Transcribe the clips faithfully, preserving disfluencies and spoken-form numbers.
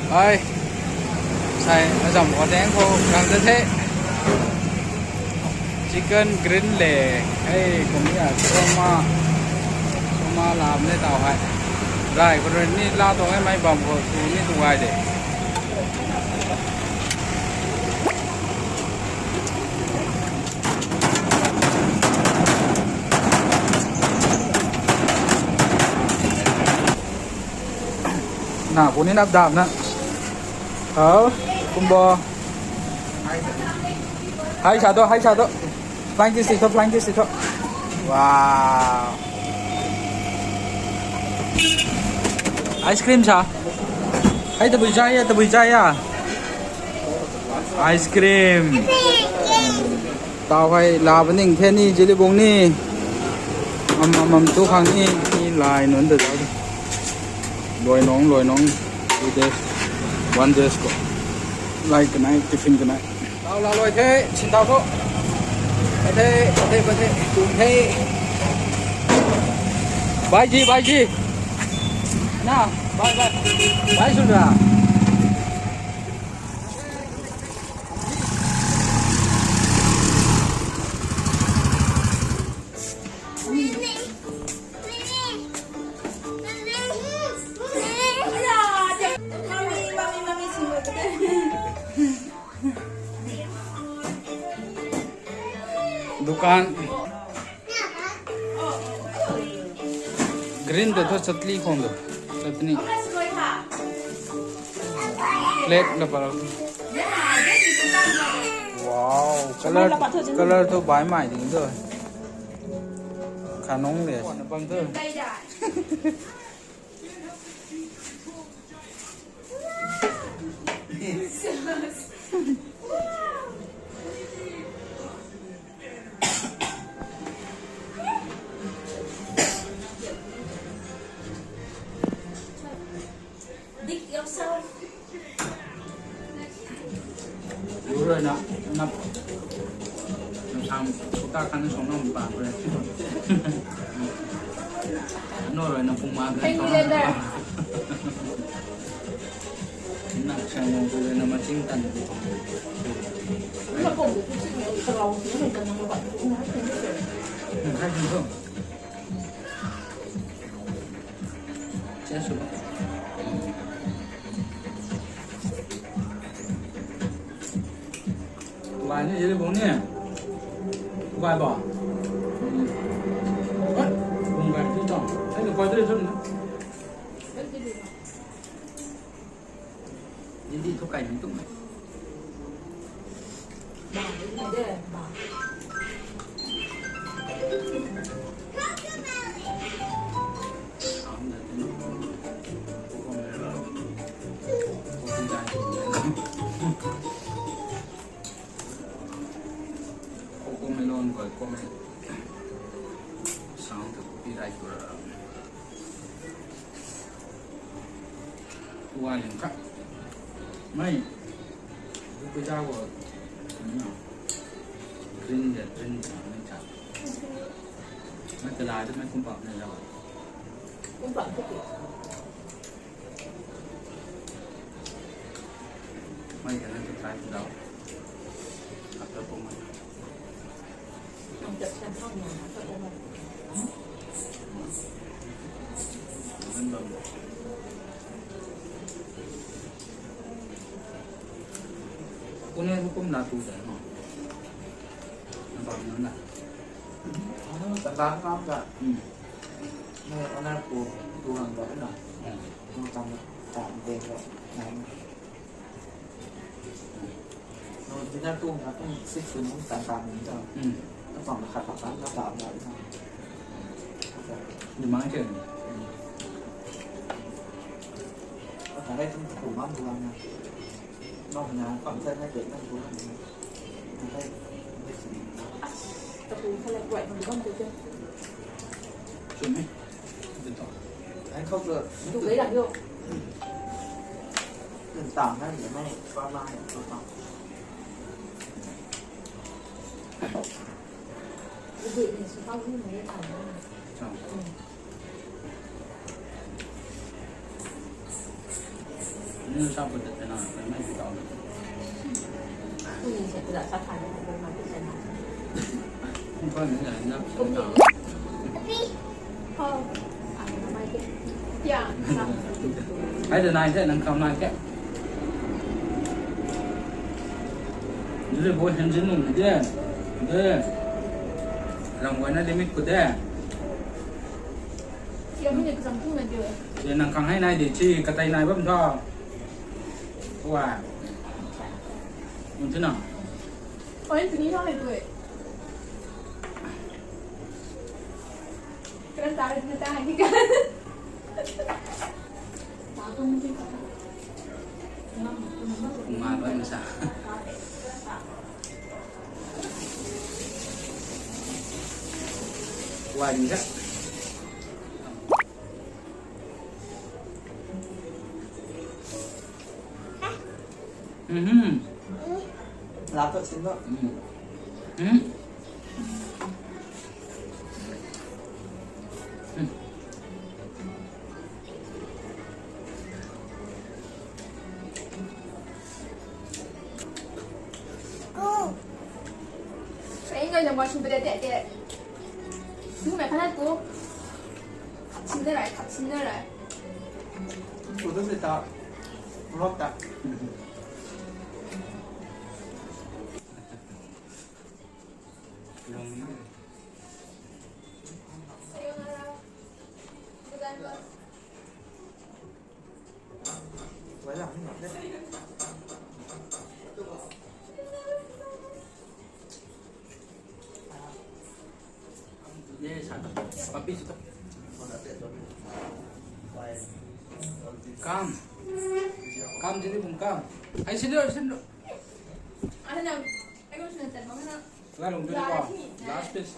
Ai, sai, azam khou tang khou rang ta the. Chicken green le, hei, kum ya, shawarma, shawarma lam ne tau hai. Rai, khou rui ni la tuang e, mei bam khou tu ni tu gay de. Na, pu ni nap dam na. Hau, kumbo. Hai sa to, hai sa to. Flying kiss to, flying kiss to. Wow. Ice cream sa. Hai tabui chai ya, tabui chai ya. Ice cream. Tau hei la baning the ni, Jilibong ni. Am, am, am tu khang ni, ni lai nunc ta zau. Luai nung, luai nung. Two days, one days khou. Lai kanei, tiffin kanei. Tau la luai the, sin tau khou. Ba the, ba the, ba the, tum the. Bye ji, bye ji. Na, bye, bye. Bye, Sundra. Dukan. Green ta thu chutney khang tu. Chutney. Plate la para. Wow, color, color tu bai mai ding tu. Khanung le. Bang tu. Yu rui na, na, na sam kuta kan song na pa ko le. No rui na pung ma kan song na pa. Na sam mo ko le na ma ching tan. Bai ni, Jilibong ni. Bai ba. Bung bai ti tang. Ai ni bai ti tang. Ni di thu kai ni tu. Cocomelon koi kome. Sound tu copyright tu ra. Ua ling kha. Mei. Pu ja wo. Green ya, green ya, mei cha. Mei tala de mei kumpa na ja. Kumpa tu. Mei kana tu try tu dau. After kumpa. Kune hukum la tu da no. Na bam na na. Ano sa la kam ka. Hmm. Mei owner pu tu lang da na. Hmm. No tam tam de ko. Na. No, dinner tu na kum six tu nung tan tan nung ta. Hmm. Na pang khat khat tan na ta na. Ni mang ke. Ka ta rai tum ku mang tu lang na. No, na pang sa na ke na tu lang na. Na rai. Ta ku khala kuai nung bam tu ke. Chumi. Ai khou tu. Tu ke la yo. Tan tan na ni mei pa ma ni tu tan. Ui, ui, sw tau ni mei tan na. Chang. Hmm. Ni sa put te na, mai pi tau. Kuni se pura sa kha na, mai pi se na. Kung pa ni na, na. Hai de nai the, nang kham nai the. Ni le bo hen jin nung de. De. Ram guayna limit ku de. Siam ni kazam tung na diu. De nang khang hai nai de chi, katai nai bam tho. Wa. Mun tu na. Oi, tu ni thang hai tu e. Kran ta, kran ta, ni ka. Nga loi masa. Wai ni sa. Mhm. Lap ta sin lo. Mhm. Mhm. Ei ngai na washing pade te te. Tu me khana tu. Khat sin da rai, khat sin da rai. Tu tu se ta. Lop ta. Kam. Kam sini bung kam. Hai sini, sini. Last piece.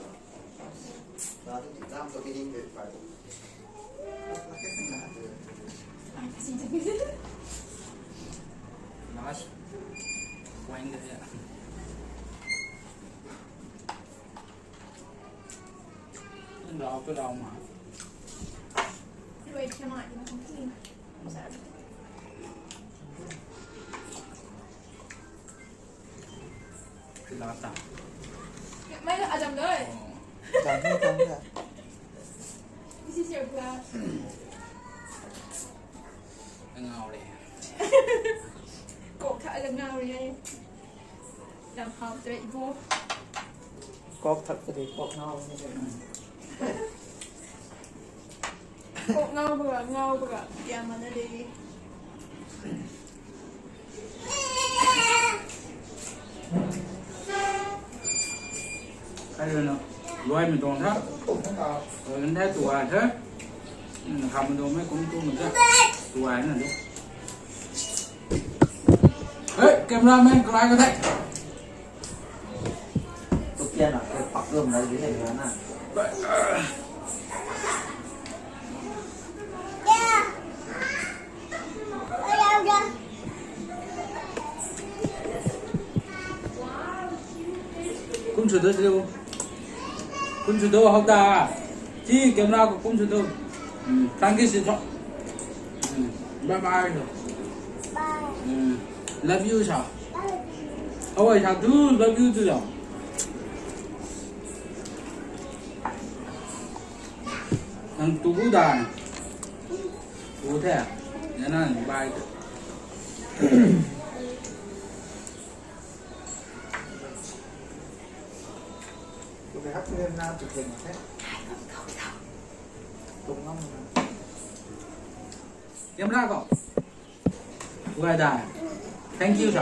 Last point. Rau tu rau ma. Lata. Mai Adam doi. Adam ni tam da. This is your glass. Ngau le. Kok kha ngau le. Lam hau tre ibo. Kok thak tre kok ngau. Kok ngau baga, ngau baga, ya mana de. Kai na, luai mi tuang tha. Luai kan thai tuai tha. Kham mi tuang mei kum tu mi tha. Tuai na de. Hey, cameraman, kalai ka thai. Tu kia na, khe pak lum na di hei na. Kum sw do, kum sw do hou ta. Chi camera khou kum sw do. Thank you si tho. Bye bye. Love you sa. Oi, sa tu, love you tu zau. Nang tu gu da. Tu the. Ya na, bye. Tu ke hap tu na tu ke na the. Tu ngam na. Camera ko. Uai da. Thank you, sir.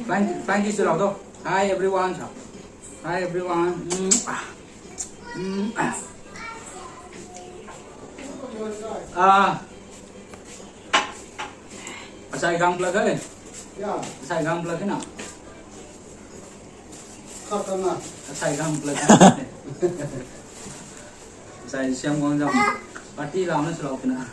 Thank, thank you, sir. Hi, everyone, sir. Hi, everyone. Mm, ah. Mm, ah. Ah. Asai gang plak hai. Ya. Asai gang plak hai na. Khat na. Asai gang plak hai. Asai siam gang jam. Party lam na silo kina.